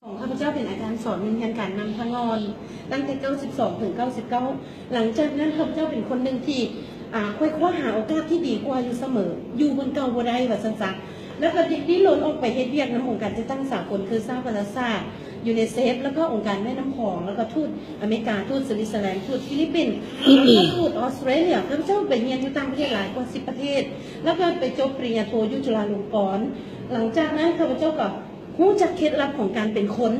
ຂອງຂ້າພະເຈົ້າເປັນອາຈານສອນໂຮງຮຽນການນຳທາງອ່ອນ ຕັ້ງແຕ່ເກົ້າສິບສອງເຖິງເກົ້າສິບເກົ້າ. ຫຼັງຈາກນັ້ນ ຂ້າພະເຈົ້າເປັນຄົນໜຶ່ງທີ່ ອ່າ ຄວຍຄວ້າຫາໂອກາດທີ່ດີກວ່າຢູ່ສະເໝີ ຢູ່ບ່ອນເກົ່າບໍ່ໄດ້ວ່າຊັ້ນຊະ. ແລ້ວກໍດິ້ນລົນອອກໄປເຮັດວຽກນຳອົງການຈັດຕັ້ງສາກົນ ຄືສະຫະປະຊາຊາດ, ຢູນິເຊັບ ແລ້ວກໍອົງການແມ່ນ້ຳຂອງ ແລ້ວກໍທູດອາເມລິກາ, ທູດສະວິດເຊີແລນ, ທູດຟີລິບປິນ ແລ້ວກໍທູດອອສເຕຣເລຍ. ຂ້າພະເຈົ້າໄປຮຽນຢູ່ຕ່າງປະເທດຫຼາຍກວ່າສິບປະເທດ ແລ້ວກໍໄປຈົບປະລິນຍາໂທຢູ່ຈຸລາລົງກອນ. ຫຼັງຈາກນັ້ນ ຂ້າພະເຈົ້າກໍ ຮູ້ຈັກເຄັດລັບຂອງການເປັນຄົນ.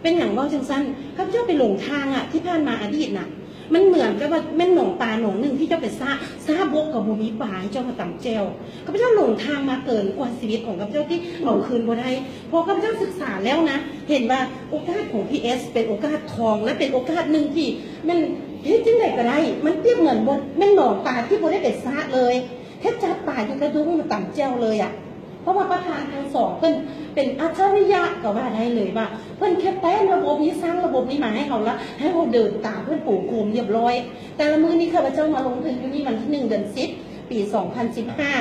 ເປັນຫຍັງເວົ້າຈັ່ງຊັ້ນ? ຂ້າພະເຈົ້າໄປຫຼົງທາງອະ ທີ່ຜ່ານມາອະດີດນະ ມັນເໝືອນກັບວ່າແມ່ນໜອງປາໜອງໜຶ່ງທີ່ເຈົ້າໄປຊະ ຊະບົກກໍບໍ່ມີປາໃຫ້ເຈົ້າມາຕຳແຈ່ວ. ຂ້າພະເຈົ້າຫຼົງທາງມາເກີນກວ່າຊີວິດຂອງຂ້າພະເຈົ້າທີ່ເອົາຄືນບໍ່ໄດ້. ພໍຂ້າພະເຈົ້າສຶກສາແລ້ວນະ ເຫັນວ່າໂອກາດຂອງພີເອັສເປັນໂອກາດທອງ ແລະ ເປັນໂອກາດໜຶ່ງທີ່ແມ່ນເຮັດຈັ່ງໃດກໍໄດ້ ມັນປຽບເໝືອນບໍ່ ແມ່ນໜອງປາທີ່ບໍ່ໄດ້ໄປຊະເລີຍ. ແຄ່ຈັບປາຢູ່ກະດຸງມາຕຳແຈ່ວເລີຍອະ. ເພາະວ່າປະທານທັງສອງເພິ່ນເປັນອັດສະລິຍະກໍວ່າໄດ້ເລີຍວ່າ ເພິ່ນແຄ່ແຕ້ມລະບົບນີ້ ສ້າງລະບົບນີ້ມາໃຫ້ເຮົາລະ ໃຫ້ເຮົາເດີນຕາມເພິ່ນປູພຣມລຽບລ້ອຍ. ແຕ່ລະມື້ນີ້ຂ້າພະເຈົ້າມາລົງທຶນຢູ່ນີ້ວັນທີໜຶ່ງເດືອນສິບ ປີສອງພັນສິບຫ້າ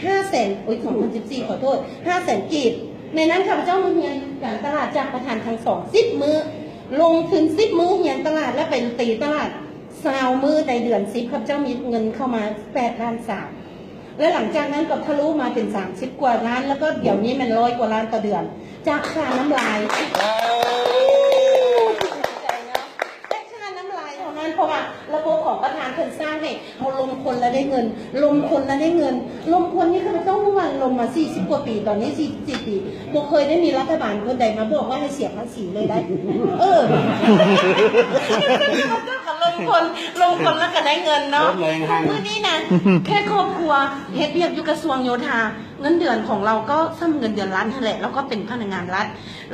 ຫ້າແສນ ໂອ້ຍ ສອງພັນສິບສີ່ ຂໍໂທດ ຫ້າແສນກີບ. ໃນນັ້ນຂ້າພະເຈົ້າມາຮຽນການຕະຫຼາດຈາກປະທານທັງສອງ ສິບມື້ ລົງທຶນສິບມື້ຮຽນຕະຫຼາດ ແລະ ໄປຕີຕະຫຼາດ ຊາວມື້ໃນເດືອນສິບ ຂ້າພະເຈົ້າມີເງິນເຂົ້າມາແປດລ້ານສາມ ແລະ ຫຼັງຈາກນັ້ນກໍທະລຸມາເປັນສາມສິບກວ່າລ້ານ ແລ້ວກໍດຽວນີ້ແມ່ນຮ້ອຍກວ່າລ້ານຕໍ່ເດືອນ ຈາກຄ່ານ້ຳລາຍ. ດີໃຈເນາະ ແຕ່ຄ່ານ້ຳລາຍເທົ່ານັ້ນ ເພາະວ່າລະບົບຂອງປະທານເພິ່ນສ້າງໃຫ້ເຮົາລົງທຶນແລ້ວໄດ້ເງິນ ລົງທຶນແລ້ວໄດ້ເງິນ ລົງທຶນນີ້ ຂ້າພະເຈົ້າຮູ້ວ່າລົງມາສີ່ສິບກວ່າປີ ຕອນນີ້ສີ່ສິບສີ່ປີ ບໍ່ເຄີຍໄດ້ມີລັດຖະບານຄົນໃດມາບອກວ່າໃຫ້ເສຍພາສີເລີຍໄດ໋. ເອີ ຂ້າພະເຈົ້າກໍລົງທຶນ ລົງທຶນແລ້ວກໍໄດ້ເງິນເນາະ. ມື້ນີ້ນະ ແຄ່ຄອບຄົວເຮັດວຽກຢູ່ກະຊວງໂຍທາ ເງິນເດືອນຂອງລາວກໍສ່ຳເງິນເດືອນລັດຫັ້ນແຫຼະ ລາວກໍເປັນພະນັກງານລັດ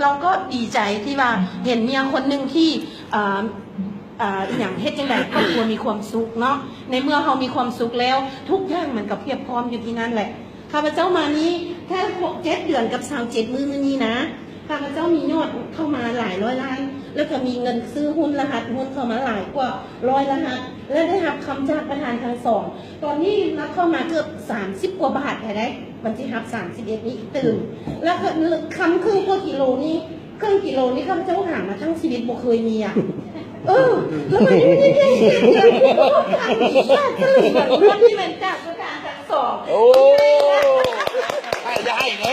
ລາວກໍດີໃຈທີ່ວ່າເຫັນເມຍຄົນໜຶ່ງທີ່ ເອີ ເອີ ອີຫຍັງ ເຮັດຈັ່ງໃດຄອບຄົວມີຄວາມສຸກເນາະ. ໃນເມື່ອເຮົາມີຄວາມສຸກແລ້ວ ທຸກຢ່າງມັນກໍພຽບພ້ອມຢູ່ທີ່ນັ້ນແຫຼະ. ຂ້າພະເຈົ້າມານີ້ແຄ່ຫົກເຈັດເດືອນກັບຊາວເຈັດມື້ນີ້ນະ ຂ້າພະເຈົ້າມີຍອດເຂົ້າມາຫຼາຍຮ້ອຍລ້ານ ແລ້ວກໍມີເງິນຊື້ຫຸ້ນລະຫັດຫຸ້ນເຂົ້າມາຫຼາຍກວ່າຮ້ອຍລະຫັດ ແລະ ໄດ້ຮັບຄຳຈາກປະທານທັງສອງ. ຕອນນີ້ຮັບເຂົ້າມາເກືອບສາມສິບກວ່າບາດແທ້ໃດ໋ ມັນຊິຮັບສາມສິບເອັດນີ້ອີກຕື່ມ ແລ້ວຄຳເຄິ່ງກວ່າກິໂລນີ້ ເຄິ່ງກິໂລນີ້ຂ້າພະເຈົ້າຫາມາທັງຊີວິດບໍ່ເຄີຍມີອະ. ເອີ ແລ້ວມັນຢູ່ໃນເຂດເຂດເຂດ ມັນມີແມ່ນຈາກປະທານທັງສອງ. ໂອ້ ໃຫ້ໄດ້ເດ້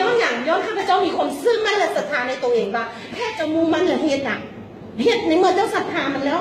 ຍ້ອນຫຍັງ? ຍ້ອນຂ້າພະເຈົ້າມີຄວາມເຊື່ອໝັ້ນ ແລະ ສັດທາໃນໂຕເອງວ່າ ແຄ່ເຈົ້າມຸ່ງໝັ້ນ ແລະ ເຮັດນະ ເຮັດ ໃນເມື່ອເຈົ້າສັດທາມັນແລ້ວ.